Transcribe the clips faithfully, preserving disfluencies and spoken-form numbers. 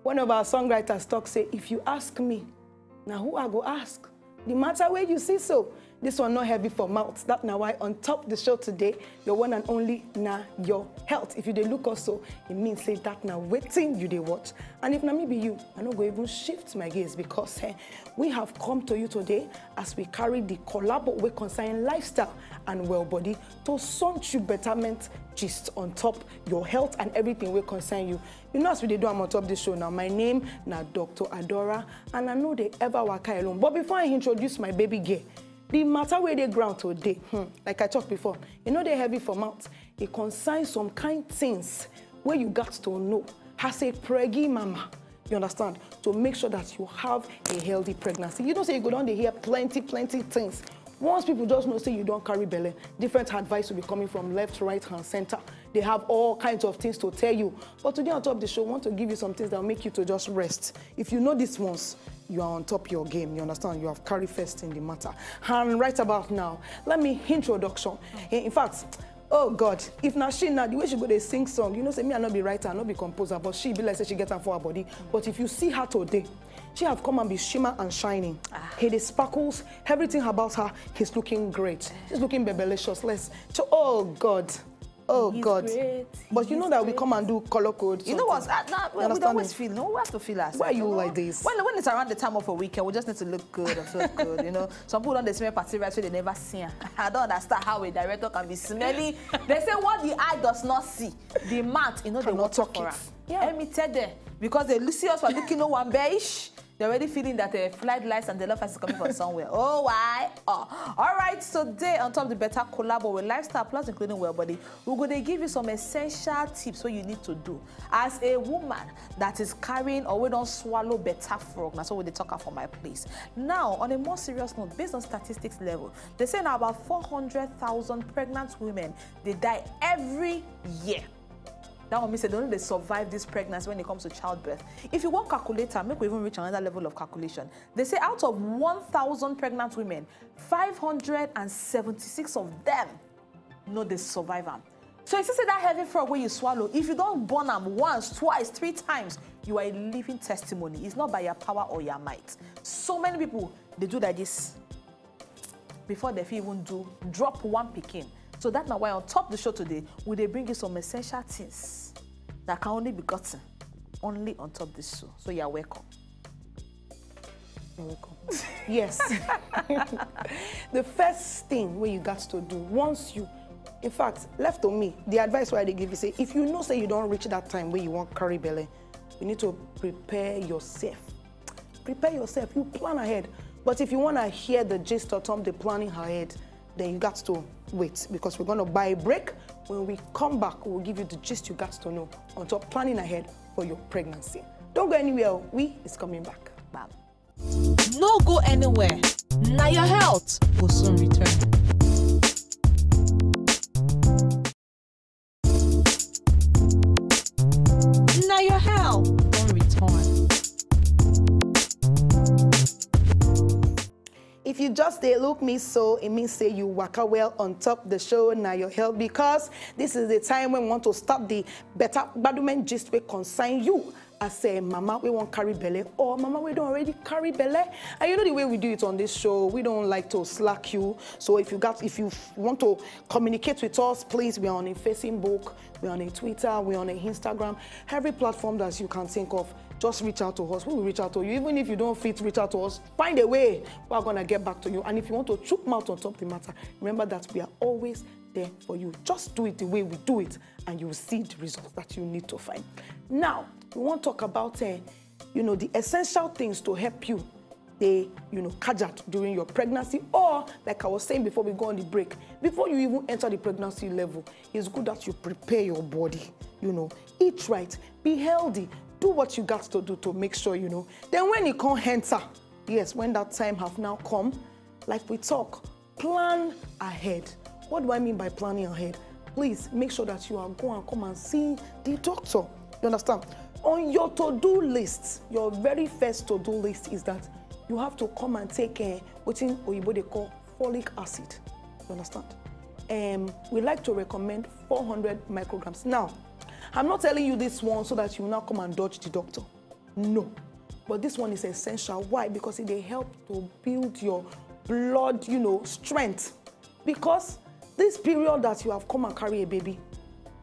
One of our songwriters talk say, if you ask me, now who I go ask? The matter where you see so, this one not heavy for mouth. That now why on top the show today, your one and only na your health. If you dey look us so, it means say that now waiting you dey watch. And if na me be you, I no go even shift my gaze because eh, we have come to you today as we carry the collabo wey concern lifestyle and well body to sound you betterment gist on top your health and everything wey concern you. You know as we dey do am on top this show now. My name na Doctor Adora and I no dey ever waka alone. But before I introduce my baby girl, the matter wey dey ground today, hmm, like I talk before, e no dey heavy for mouth. E concern some kind things wey you got to know as a preggy mama. You understand? To make sure that you have a healthy pregnancy. You know say you go don dey hear plenty, plenty things. Once people just know say you don carry belle, different advice will be coming from left, right, and center. They have all kinds of things to tell you. But today on top of the show, we want to give you some things that will make you to just rest. If you know these ones, you are on top your game. You understand? You have carry first in the matter. And right about now, let me introduction. In fact, oh God, if na she now, the way she go dey sing song, you know say me I no be writer, I no be composer, but she be like say she get am for her body. But if you see her today, she have come and be shimmer and shining. He dey sparkles, everything about her is looking great. She's looking bebelicious. Let's, so, oh God, oh He's God. Great. But you know He's that we great. Come and do color code. You know what? Something. Uh, nah, You we, we understand always me? Feel. No, we have to feel ourselves. Why you know? like this? When, when it's around the time of a weekend, we just need to look good and feel good. You know, some people don't they smell party rice so they never see. 'Em. I don't understand how a director can be smelling. They say what the eye does not see, the mouth, you know, they Cannot watch talk for it. Us. Yeah. Let me tell them because they see us for looking no one bearish. They're already feeling that uh, flight lights and the love is coming from somewhere. Oh, why? Oh. All right, so today on top of the better collabo with lifestyle plus including well body, we're going to give you some essential tips what you need to do as a woman that is carrying or we don't swallow better frog. That's what we talk about for my place. Now, on a more serious note, based on statistics level, they say now about four hundred thousand pregnant women they die every year. That one means they only they survive this pregnancy when it comes to childbirth. If you want calculator, make we even reach another level of calculation. They say out of one thousand pregnant women, five hundred and seventy-six of them no they survive am. So you see say that heavy frog where you swallow, if you don't burn am once, twice, three times, you are a living testimony. It's not by your power or your might. So many people they do like this before they fit even do drop one pikin. So that's now why on top the show today, we they bring you some essential things that can only be gotten only on top this show. So you're welcome. You're welcome. Yes. The first thing where you got to do once you, in fact, left to me, the advice where they give you say, if you know say you don't reach that time where you want carry belle, you need to prepare yourself. Prepare yourself. You plan ahead. But if you want to hear the gist or term the planning ahead, then you got to wait because we're going to buy a break. When we come back, we'll give you the gist you got to know on top planning ahead for your pregnancy. Don't go anywhere. We is coming back. Bam. No go anywhere. Now your health will soon return. Now your health will return. If you just dey look me so, it means say you waka well on top the show Now Your Health because this is the time when we want to start the better government gist wey concern you. As a mama we won't carry belle or mama we don't already carry belle. And you know the way we do it on this show, we don't like to slack you. So if you got if you want to communicate with us, please, we're on a Facebook, we're on a Twitter, we're on a Instagram, every platform that you can think of. Just reach out to us. We will reach out to you. Even if you don't fit, reach out to us. Find a way. We're gonna get back to you. And if you want to chook mouth on top the matter, remember that we are always there for you. Just do it the way we do it, and you will see the results that you need to find. Now, we want to talk about, uh, you know, the essential things to help you stay, you know, kajat during your pregnancy, or like I was saying before we go on the break, before you even enter the pregnancy level, it's good that you prepare your body, you know, eat right, be healthy, do what you got to do to make sure, you know. Then when you can't enter, yes, when that time have now come, like we talk, plan ahead. What do I mean by planning ahead? Please make sure that you are go and come and see the doctor. You understand? On your to-do list, your very first to-do list is that you have to come and take uh, wetin oyibo dey call folic acid. You understand? Um, we like to recommend four hundred micrograms. Now, I'm not telling you this one so that you now come and dodge the doctor. No. But this one is essential. Why? Because it dey help to build your blood, you know, strength. Because this period that you have come and carry a baby,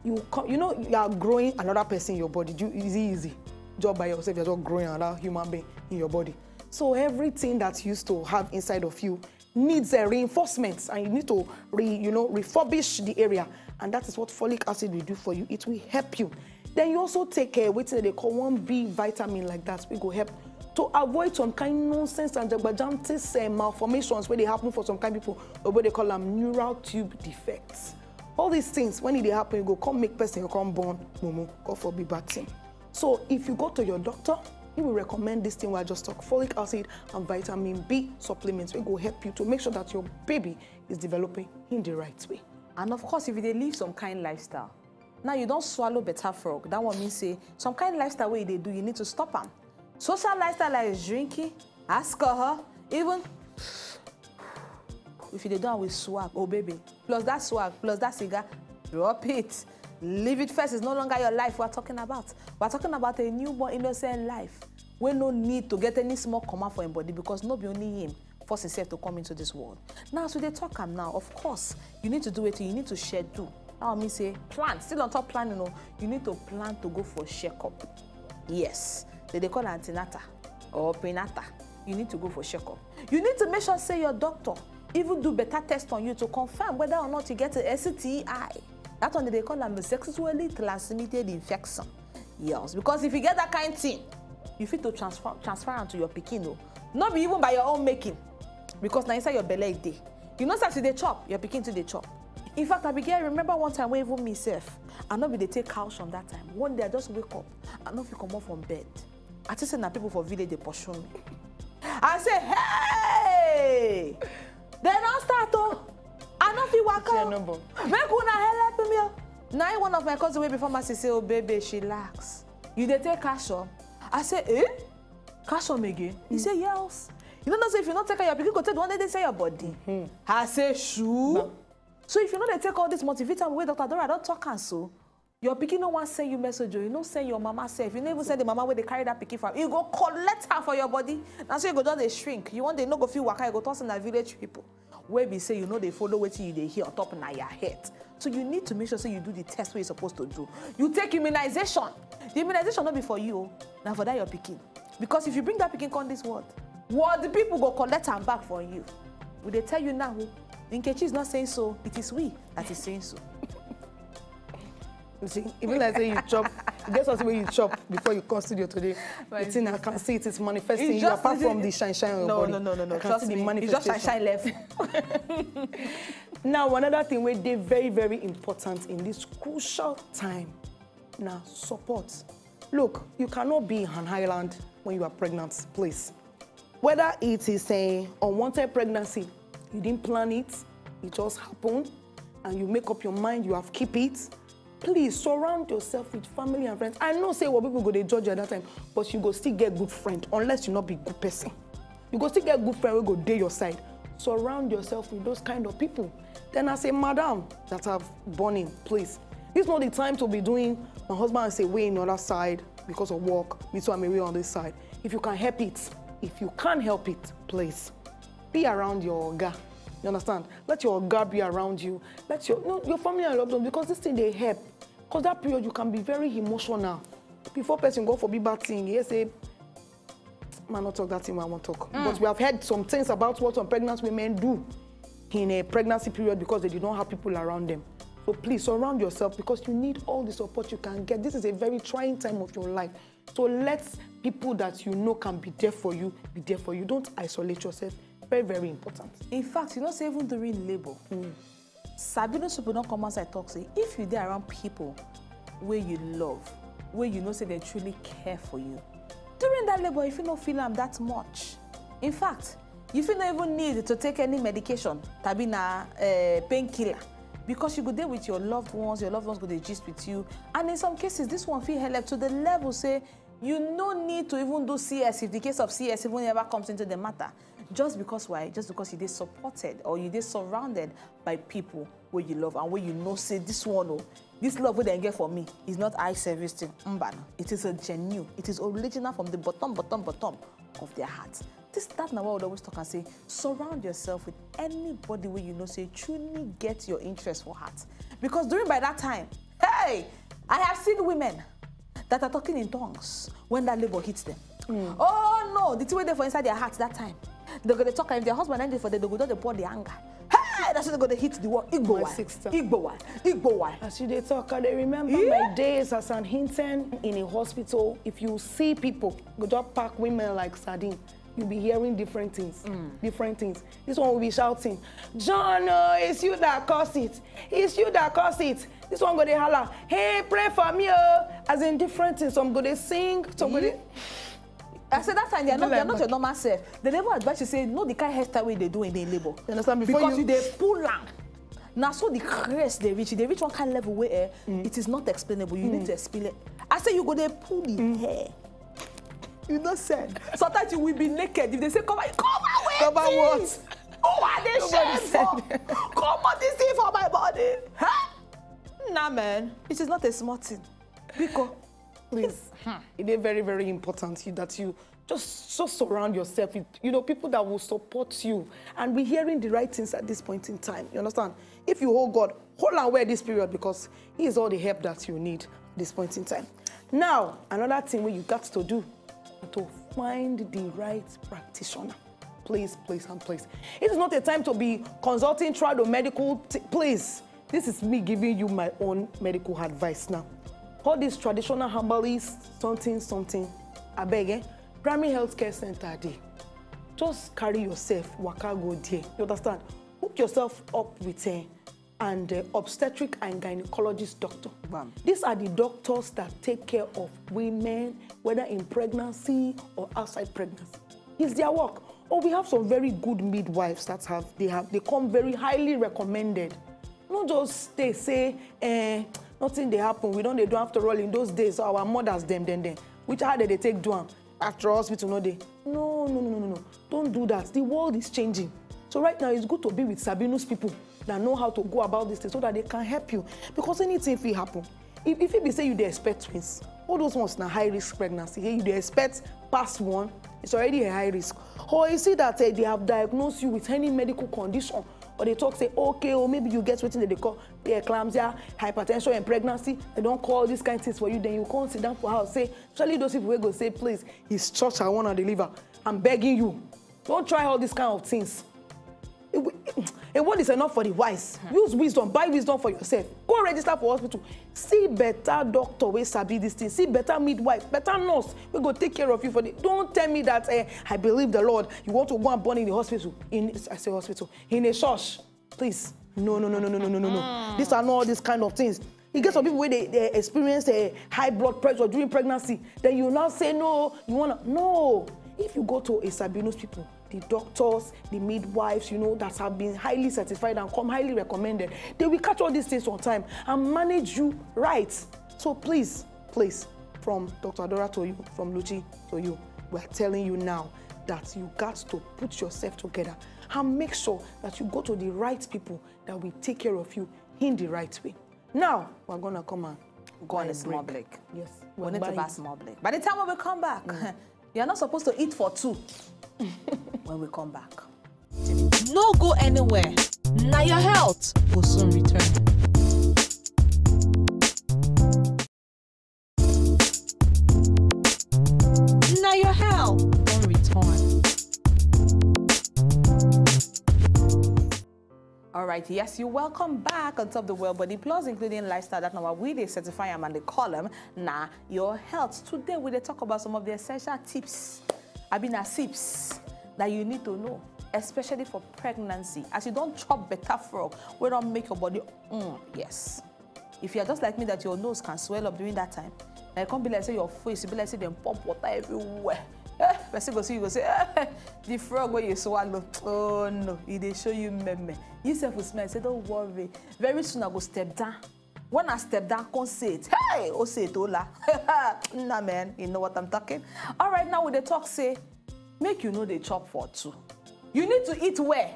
you come, you know, you are growing another person in your body. You, easy, easy. Just by yourself, you're just growing another human being in your body. So everything that you used to have inside of you needs a reinforcement, and you need to re, you know, refurbish the area, and that is what folic acid will do for you. It will help you. Then you also take uh, wetin dem dey call one B vitamin like that. We go help to avoid some kind nonsense and jagbajantis uh, malformations wey dey happen for some kind people, or wey dey call am neural tube defects. All these things, when e dey happen, e go come make person come born mumu, God forbid bad thing. So if you go to your doctor, he will recommend this thing wey I just talk, folic acid and vitamin B supplements, wey go help you to make sure that your baby is developing in the right way. And of course, if you dey live some kind lifestyle, now you don swallow better frog. That one means say some kind lifestyle wey you dey do, you need to stop am. Social lifestyle like drinking, alcohol, even if you dey do am with swag, oh baby, plus that swag, plus that cigar, drop it. Leave it first. It's no longer your life we're talking about. We're talking about a newborn innocent life wey no need to get any small comma for him body, because no be only him force himself to come into this world. Now, as we dey talk am now, of course, you need to do wetin, you need to schedule. That one mean say plan. Still on top planning, you know, you need to plan to go for checkup. Yes, dem dey call antenatal or prenatal. You need to go for checkup. You need to make sure say your doctor even do better test on you to confirm whether or not you get a S T I. That one dem dey call am a sexually transmitted infection. Yes, because if you get that kind thing, you fit to transfer transfer am to your pikin o. No be even by your own making, because na inside your belle e dey. You know say as you dey chop, your pikin too dey chop. In fact, Abigail, remember one time wey even me sef, I no be dey take calcium that time. One day I just wake up, I no fit comot from bed. I think say na people for village dey pursue me. I say, hey! Dem don start o. I no fit waka o. Make una help me o. Na im one of my cousin wey be pharmacist say, oh baby, chillax. You dey take calcium? I say, eh? Calcium again? He say, yes. You no know say if you no take am, your pikin go take the one wey dey inside your body. I say, sure. So if you no dey take all this multivitamin wey Doctor Dora don talk am so, your pikin no wan send you message o, you no send your mama sef, you no even send the mama wey dey carry that pikin for am, you go collect am for your body. Na so you go just dey shrink. You wan dey no go fit waka, you go talk say na village people. Wey be say you no dey follow wetin you dey hear on top na your head. So you need to make sure say you do the test wey you suppose to do. You take immunization. The immunization no be for you o, na for that your pikin. Because if you bring that pikin come this world, world people go collect am back from you. We dey tell you now o, Nkechi is not saying so, it is we that is saying so. You see, even like say you chop, e get something wey you chop before you come studio today. The thing I can see it is manifesting. It's you just apart from the shine shine on your body. No, no, no, no, no. I can see the manifestation. It's just shine shine left. Now, another thing wey dey very, very important in this crucial time na support. Look, you cannot be in an island when you are pregnant, please. Whether it is an unwanted pregnancy, you didn't plan it, it just happened, and you make up your mind, you have keep it, please surround yourself with family and friends. I know say what people go dey judge you at that time, but you go still get good friend, unless you not be good person. You go still get good friend wey go dey your side. Surround yourself with those kind of people. Then as a madam that have born in, please, it's not the time to be doing, my husband is away in the other side because of work, me too, I'm away on this side. If you can help it, if you can't help it, please be around your oga. You understand? Let your oga be around you. Let your, you know, your family and loved ones, because this thing dey help. Because that period you can be very emotional. Before person go for big bad thing, you say, man, not talk that thing I want talk. But we have heard some things about what some pregnant women do in a pregnancy period because they did not have people around them. So please surround yourself, because you need all the support you can get. This is a very trying time of your life. So let people that you know can be there for you, be there for you. Don't isolate yourself. Very, very important. In fact, you know say even during labor, Sabino Supo don come outside talk say if you dey around people wey you love, wey you know say dem truly care for you, during that labor, you fit no feel am that much. In fact, you fit no even need to take any medication, tabi na uh, painkiller, because you go dey with your loved ones, your loved ones go dey gist with you, and in some cases, this one fit help to the level say you no need to even do C S if the case of C S even ever comes into the matter. Just because why? Just because you dey supported or you dey surrounded by people wey you love and wey you know say this one o, This love wey dem get for me is not eye service thing. Mba, no. It is a genuine. It is original from the bottom, bottom, bottom of their heart. This, that na why I would always talk and say, surround yourself with anybody where you know say truly get your interest for heart. Because during by that time, hey, I have seen women that are talking in tongues when that labor hits them. Oh no, the thing wey dey for inside their heart that time. They go dey talk, and if their husband ended for them, they go just dey pour the anger. Hey, that's what they go dey hit the wall. Igbo My one, sister. Igbo one, Igbo one. As you dey talk, I dey remember Yeah. my days as an intern in a hospital. If you see people go just pack women like sardine, you'll be hearing different things. Different things. This one will be shouting, "John, oh, it's you that caused it. It's you that caused it." This one go dey holla, "Hey, pray for me, oh." As in different things. Some go dey sing, some go dey. I said that time they are Be not, they are like not your normal self. They never advise you say no the kind hairstyle wey they do in the labor. You understand? Before Because you- you dey pull am. Na so the craze dey reach, e dey reach one kind level where eh, it is not explainable. You need to explain it. I say you go dey pull the hair. You know send. Sometimes you will be naked. If they say cover, cover wetin? Cover what? Who are they Nobody shame for? Send. Comot this thing for my body. Huh? Nah, man, it is not a small thing. Because Please, e dey very, very important you, that you just so surround yourself with, you know, people that will support you and be hearing the right things at this point in time. You understand? If you hold God, hold on where this period, because He is all the help that you need at this point in time. Now, another thing wey you got to do na to find the right practitioner. Please, please, and please. It is not a time to be consulting trado medical. T- please, this is me giving you my own medical advice now. All these traditional herbalists, something, something, I beg, eh? Primary healthcare center dey. Just carry yourself, waka go there. You understand? Hook yourself up with eh, and uh, obstetric and gynecologist doctor. Bam. These are the doctors that take care of women, whether in pregnancy or outside pregnancy. It's their work. Oh, we have some very good midwives that have they have they come very highly recommended. No just stay say eh, nothing dey happen. We don dey do after all in those days. Our mothers dem dem dem. Which how dem dey take do am? After all, hospital no dey. No, no, no, no, no, no. Don't do that. The world is changing. So right now, it's good to be with Sabinus people that know how to go about this thing so that they can help you. Because anything fit happen. If, if it be say you dey expect twins, all those ones na high risk pregnancy. Hey, you dey expect past one, it's already a high risk. Or you see that eh, they have diagnosed you with any medical condition, or they talk say, okay, or maybe you get wetin dem dey call preeclampsia, hypertension and pregnancy. They don call these kind things for you. Then you come sit down for house say, especially those people wey go say, please, it's church I wanna deliver. I'm begging you, don't try all these kind of things. A word is enough for the wise. Use wisdom, buy wisdom for yourself. Go register for hospital. See better doctor wey sabi this thing. See better midwife, better nurse wey go take care of you for the. Don't tell me that eh, I believe the Lord. You want to go and born in the hospital. In I say hospital, in a church. Please. No, no, no, no, no, no, no, no, no. These are not all these kind of things. You get some people where they, they experience a high blood pressure during pregnancy. Then you now say no. You wanna no. If you go to a Sabinus people, the doctors, the midwives, you know, that have been highly certified and come highly recommended, they will catch all these things on time and manage you right. So please, please, from Doctor Adora to you, from Luchi to you, we're telling you now that you got to put yourself together and make sure that you go to the right people that will take care of you in the right way. Now, we're gonna come and go on buy a small break. Break. Yes. We need to buy a small break. By the time we come back, you're not supposed to eat for two when we come back. No go anywhere. Now your health will soon return. Now your health will return. All right, yes, you welcome back on top the Well Body Plus, including lifestyle that now we dey certify am and the column. Now your health. Today we dey talk about some of the essential tips. I mean, tips that you need to know, especially for pregnancy. As you don't chop better frog, we don't make your body. Mm, yes. If you're just like me, that your nose can swell up during that time, and it can't be like say your face, it be like say them pump water everywhere. Eh, person go see you go say, eh, the frog where you swallow. Oh no, it dey show you meme. You self will smell. Say don't worry. Very soon I go step down. When I step down, come say it. Hey, oh say it, hola. Nah, man, you know what I'm talking. All right, now with the talk say, make you know they chop for two. You need to eat well.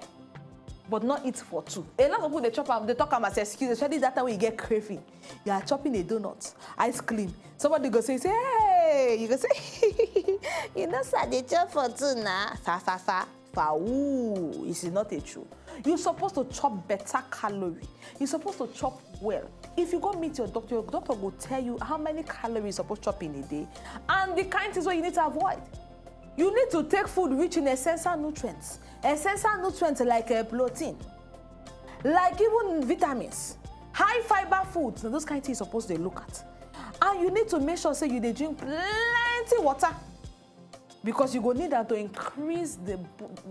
but not eat for two. A lot of people dey chop am, dey talk am as excuse, especially that time when you get craving. You are chopping a donut, ice cream. Somebody go say, say, "Hey," you go say, "You know, sir, dey chop for two na." Fa, fa, fa, fa. Ooh, it is not a true. You're supposed to chop better calorie. You're supposed to chop well. If you go meet your doctor, your doctor will tell you how many calories you suppose chop in a day and the kind things wey you need to avoid. You need to take food rich in essential nutrients. Essential nutrients like uh, protein, like even vitamins, high fiber foods, na those kind things you suppose dey look at. And you need to make sure say you dey drink plenty water, because you go need am to increase the,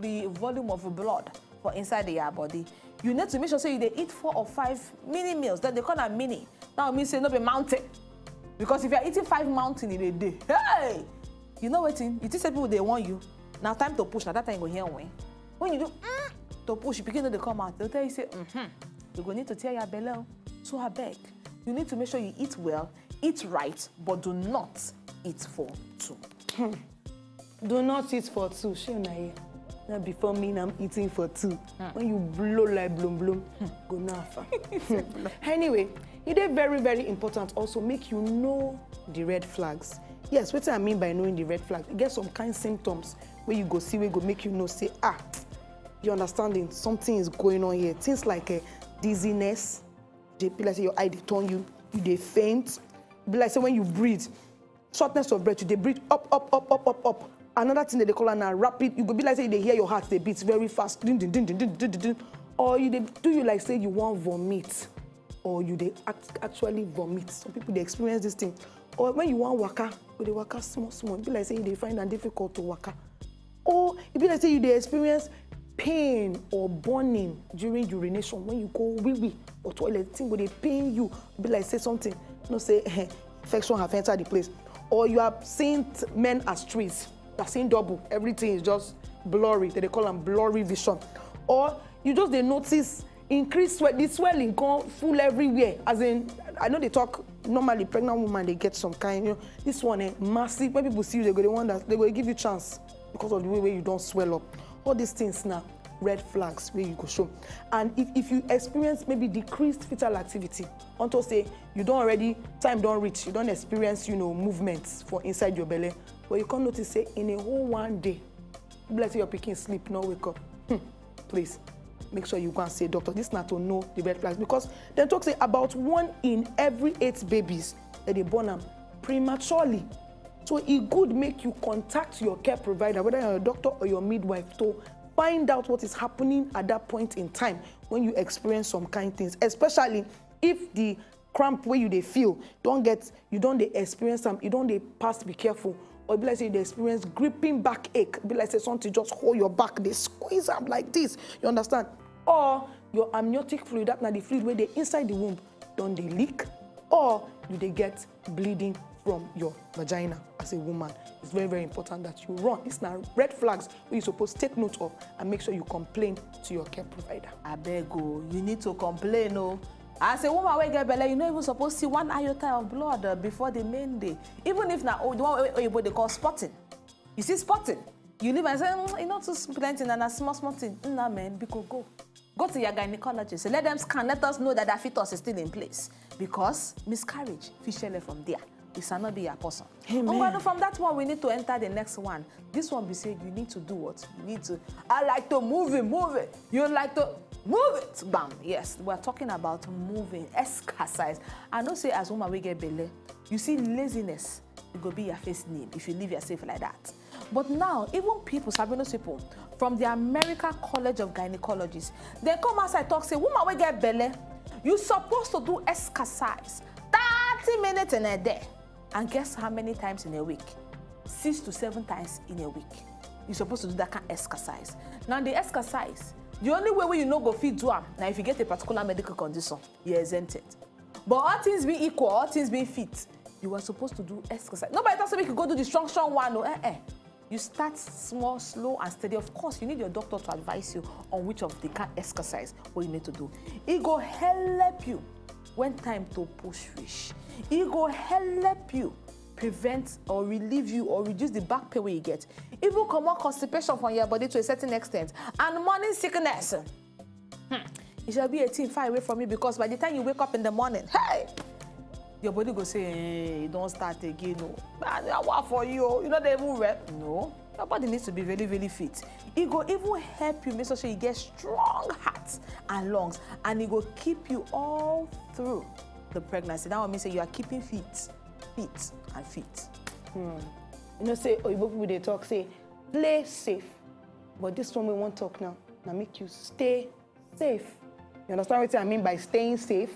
the volume of blood for inside your body. You need to make sure say you dey eat four or five mini meals. Dem dey call am mini. Now mean say no be mountain. Because if you are eating five mountain in a day, hey! You know wetin? You think say people dey warn you? Na time to push, na that time you go hear when. When you do mm, to push, pikin no dey come out. They'll tell you say, mm-hmm, you go need to tear your belly. So abeg, you need to make sure you eat well, eat right, but do not eat for two. Do not eat for two, shey una hear? Na before me, I'm eating for two. When you blow like blum blum, go na far. Anyway, e dey very, very important also make you know the red flags. Yes, wetin I mean by knowing the red flag, e get some kind symptoms wey you go see wey go make you know say, ah, you understanding, something is going on here. Things like uh, dizziness, dey be like say your eye dey turn you, you dey faint, be like say when you breathe, shortness of breath, you dey breathe up, up, up, up, up, up. Another thing that they call am na rapid, you go be like say you dey hear your heart dey beat very fast, din, din, din, din, din, din, din, din. Or you dey do you like say you wan vomit, or you dey act, actually vomit. Some people dey experience this thing. Or when you wan waka, you dey waka small small, e be like say you dey find am difficult to waka. Or e be like say you dey experience pain or burning during urination, when you go wee wee or toilet, thing go dey pain you, be like say something, you know say infection have entered the place. Or you are seeing t- men as trees, you are seeing double, everything is just blurry, they dey call am blurry vision. Or you just dey notice increase swell, the swelling come full everywhere, as in, I no dey talk normally, pregnant woman dey get some kind, you know, this one eh, massive, when people see you, they go dey wonder, they go give you chance because of the way wey you don swell up. All these things na red flags wey you go show. And if, if you experience maybe decreased fetal activity, unto say you don already, time don reach, you don experience, you know, movements for inside your belle, but you come notice say in a whole one day, be like say your pikin sleep, no wake up. Hmm. Please, make sure you go and see a doctor. This na to know the red flags, because dem talk say about one in every eight babies that dey born am prematurely. So e good make you contact your care provider, whether you're a doctor or your midwife, to find out what is happening at that point in time when you experience some kind things, especially if the cramp wey you dey feel don get, you don dey experience am, you don dey pass, be careful. Or e be like say you dey experience gripping backache, be like say something just hold your back, dey squeeze am like this, you understand? Or your amniotic fluid, that na the fluid wey dey inside the womb, don dey leak, or you dey get bleeding from your vagina. As a woman, it's very, very important that you run. These na red flags wey you suppose take note of and make sure you complain to your care provider. Abeg o, you need to complain o. As a woman wey get belle, you no even suppose see one iota of blood uh, before the main day. Even if na o- the one wey oyibo dey call spotting. You see spotting, you leave and say, "Mm, e no too s- plenty, na na small small thing." Nna man, biko go. Go to your gynecologist. Let them scan. Let us know that that fetus is still in place. Because miscarriage fit shele from there. It shall not be your portion. Ngwanu, from that one, we need to enter the next one. This one be say you need to do what? You need to. I like to move it, move it. You like to move it, bam. Yes, we're talking about moving, exercise. I know say as woman we get belle, you see laziness, it go be your first name if you live yourself like that. But now, even people, Sabinos people, from the American College of Gynecologists, they come outside talk say, woman we get belle, you supposed to do exercise thirty minutes in a day. And guess how many times in a week? Six to seven times in a week. You're supposed to do that kind of exercise. Now, the exercise, the only way wey you no go fit do am na if you get a particular medical condition, you're exempted. But all things being equal, all things being fit, you are supposed to do exercise. Nobody talk say make you go do the strong, strong one. No, eh, eh. You start small, slow, and steady. Of course, you need your doctor to advise you on which of the kind exercise what you need to do. It go help you when time to push reach. It go help you prevent or relieve you or reduce the back pain wey you get. Even comot constipation from your body to a certain extent, and morning sickness. Hmm. It shall be a thing far away from you, because by the time you wake up in the morning, hey, your body go say, "Hey, e don start again o." And I want for you, you know they even rep. No, your body needs to be very, very fit. It go even help you make sure you get strong heart and lungs, and it go keep you all through the pregnancy. That one means that you are keeping fit, fit, and fit. Hmm. You know, say Oyibo people they talk say, "Play safe," but this one we won't talk now. Now make you stay safe. You understand what I mean by staying safe?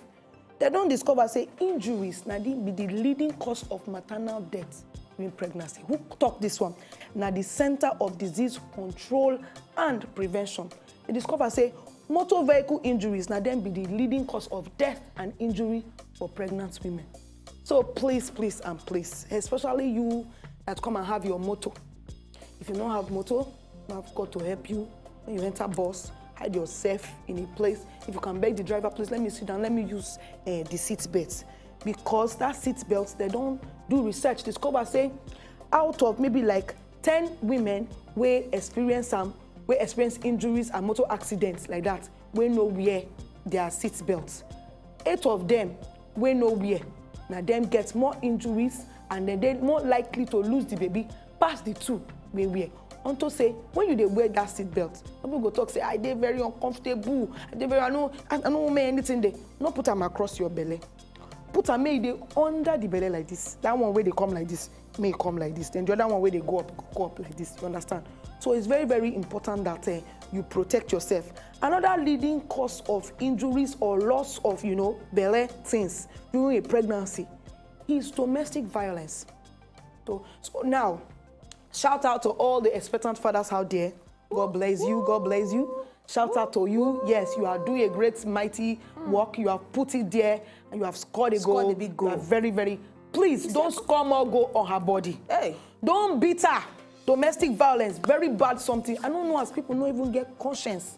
They don't discover say injuries now they be the leading cause of maternal death during pregnancy. Who talk this one? Now the Center of Disease Control and Prevention. They discover say motor vehicle injuries now then be the leading cause of death and injury for pregnant women. So please, please, and please, especially you that come and have your motor. If you don't have motor, you have got to help you. When you enter bus, hide yourself in a place. If you can beg the driver, "Please let me sit down, let me use uh, the seat belt." Because that seat belt, they don't do research. Discover say out of maybe like ten women wey experience am, wey experience injuries and motor accidents like that, wey no wear their seat belt. Eight of them wey no wear, na them get more injuries and then they more likely to lose the baby pass the two wey wear. Unto say when you dey wear that seat belt, people go talk say, "I dey very uncomfortable, I dey very, I no, I, I no wan make anything dey." No put am across your belly. Put am make e dey under the belly like this. That one wey dey come like this, may come like this. Then the other one wey dey go up, go up like this. You understand? So it's very, very important that uh, you protect yourself. Another leading cause of injuries or loss of, you know, belly things during a pregnancy is domestic violence. So, so now, shout out to all the expectant fathers out there. God bless you. God bless you. Shout out to you. Yes, you are doing a great, mighty work. You have put it there and you have scored a goal. Scored a big goal. You are very, very. Please don't score more goal on her body. Hey. Don't beat her. Domestic violence, very bad something. I don't know as people no even get conscience.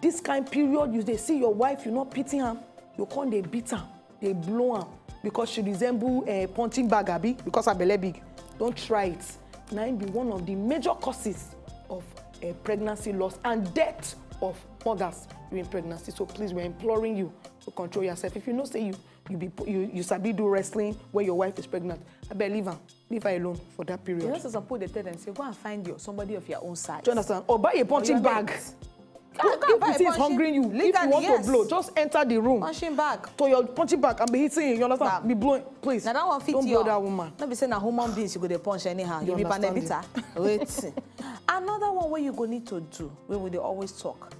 This kind period, you they see your wife, you not pity her. You can't they beat her. They blow am because she resemble a punching bag, abi, because her belly big. Don't try it. Na im be one of the major causes of uh, pregnancy loss and death of mothers during pregnancy. So please, we're imploring you to control yourself. If you know say you you be you, you sabi do wrestling where your wife is pregnant, I beg leave am, leave her alone for that period. You know, so some people they tell them say, "Go and find your somebody of your own size." Do you understand? Or buy a punching bag. Go, go if it is hungering you, if you want to blow, just enter the room. Punching bag. To your punching bag and be hitting you, you understand? Be blowing, please. Now that one fit you. Don't blow that woman. Not be saying a human beings you go to punch anyhow. You be panebita. Wait. Another one where you go need to do, where we dey always talk.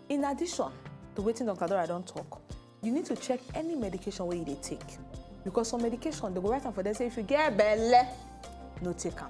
In addition to waiting Doctor Dora don't talk, you need to check any medication where you dey take. Because some medication, they go write am for them say if you get belle, no take am.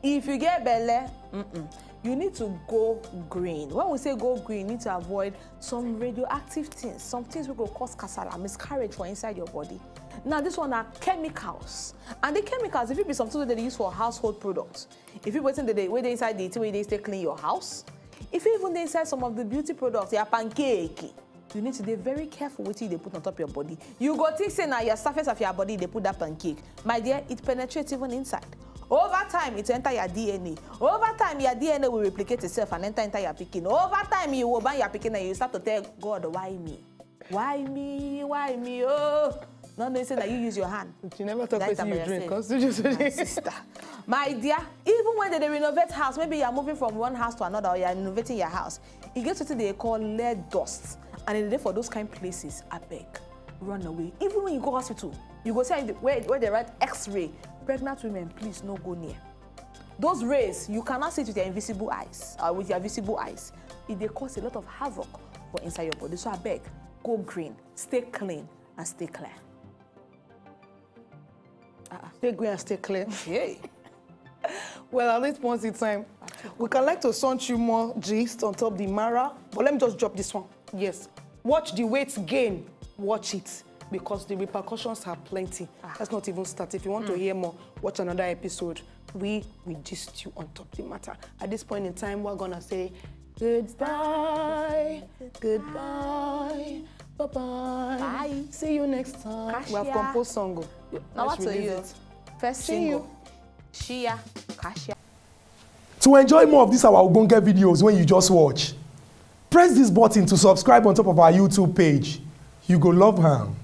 If you get belle, mm-mm, you need to go green. When we say go green, you need to avoid some radioactive things, some things wey go cause kasala, miscarriage for inside your body. Now this one are chemicals, and the chemicals, if it be something that they use for household products, if you wetin dey wey dey inside the thing wey dey take clean your house, if you even dey inside some of the beauty products, your pancake, you need to be very careful what you dey put on top your body. You go think say now your surface of your body they put that pancake. My dear, it penetrates even inside. Over time, it enter your D N A. Over time, your D N A will replicate itself and enter into your picking. Over time, you will ban your picking and you start to tell God, "Why me? Why me? Why me? Oh." Not knowing say that you use your hand. But you never talk about you drink. Constitution. My sister. My dear, even when they renovate house, maybe you are moving from one house to another or you are renovating your house, you get something they call lead dust. And in the day for those kind of places, I beg, run away. Even when you go hospital, you go say where, where they write X-ray, pregnant women, please no go near. Those rays, you cannot see it with your invisible eyes, or with your visible eyes. It they cause a lot of havoc for inside your body. So I beg, go green, stay clean, and stay clear. Uh-uh. Stay green and stay clear. Hey. Well, at this point in time, we can like to send you more gist on top the Mara, but let me just drop this one. Yes. Watch the weight gain. Watch it because the repercussions are plenty. Ah. Let's not even start. If you want mm. to hear more, watch another episode. We will gist you on top the matter. At this point in time, we're gonna say goodbye, goodbye, bye bye. Bye. See you next time. Kashia. We have composed song. Now what to you? It. First see single. You. Shia, Kashia. To enjoy more of these our Ogbonge videos when you just watch. Press this button to subscribe on top of our YouTube page. You go love am.